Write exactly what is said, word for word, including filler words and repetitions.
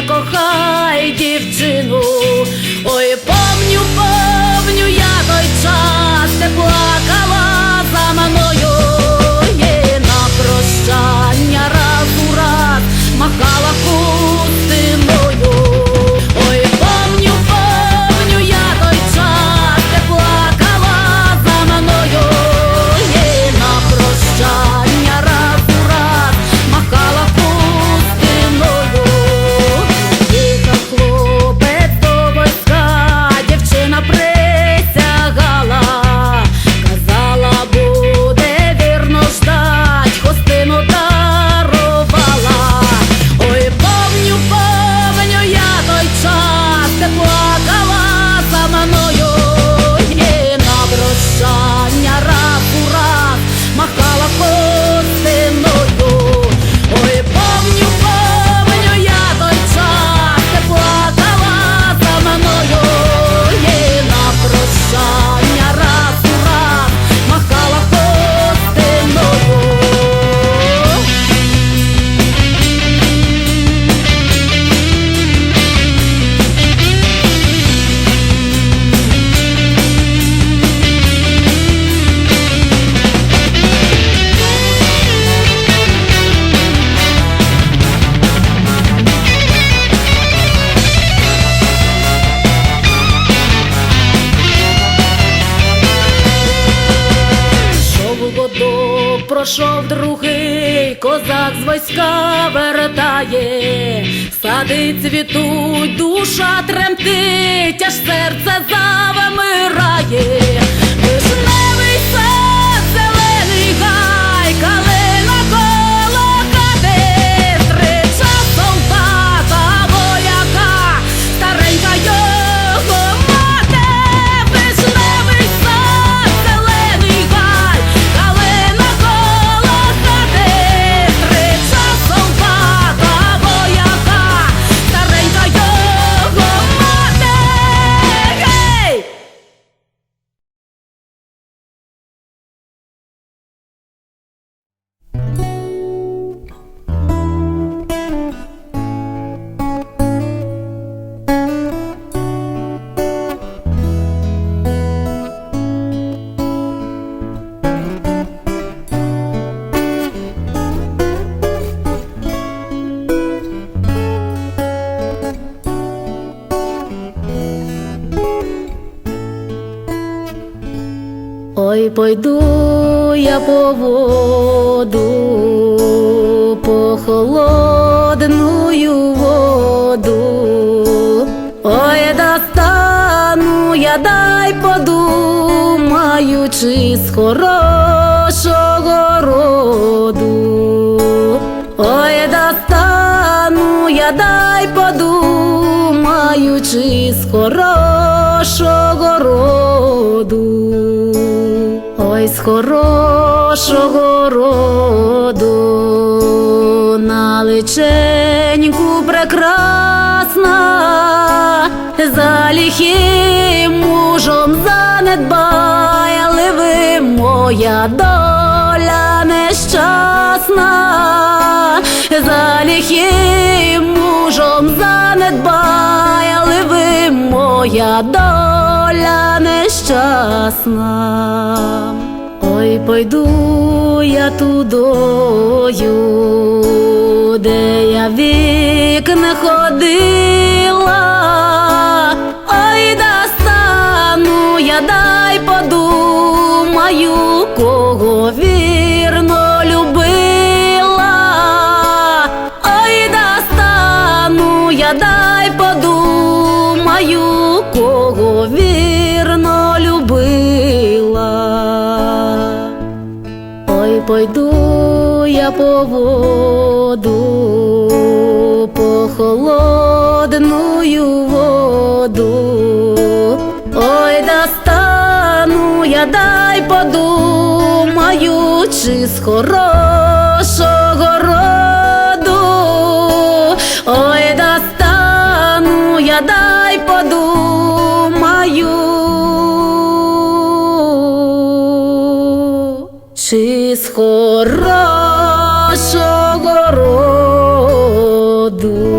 Кохай дівчину. Ой, помню, помню я той час, де плакала за мною, і на прощання раз у раз махала хустиною. Ой, помню, помню я той час, де плакала за мною, і на прощання раз у раз махала хустиною. Їхав хлопець до войска, дівчина присягала, казала, буде вірно ждать, хустину дарувала. Ой, помню, помню я той час, де плакала за мною, і на прощання раз у раз махала хустиною. Ой, помню, помню я той час, де плакала за мною, і на прощання раз у раз махала хустиною. Шов годок, прошов другий, козак з войска вертає. Сади цвітуть, душа тремтить, аж серце завмирає. Вишневий сад, зелений гай, калина коло хати, зустріча солдата вояка, старенька його мати. Вишневий сад, зелений гай, калина коло хати, зустріча солдата вояка, старенька його мати. Гей! Ой, пойду я по воду, по холодную воду. Ой, достану я, дай подумаю, чи з хорошого роду. Ой, достану я, дай подумаю, чи з хорошого роду. Ой, з хорошого роду, на личеньку прекрасна, за лихим мужом занедбайливим моя доля нещасна, за лихим мужом занедбайливим моя доля нещасна. Ой, пойду я тудою, де я вік не ходила. Ой, достану я, дай подумаю, кого вірно любила. Ой, достану я, дай подумаю, кого вірно любила. Ой, пойду я по воду, по холодную воду. Ой, достану я, дай подумаю, чи з хорошого роду. Ой, достану я, дай подумаю, чи з хорошого роду.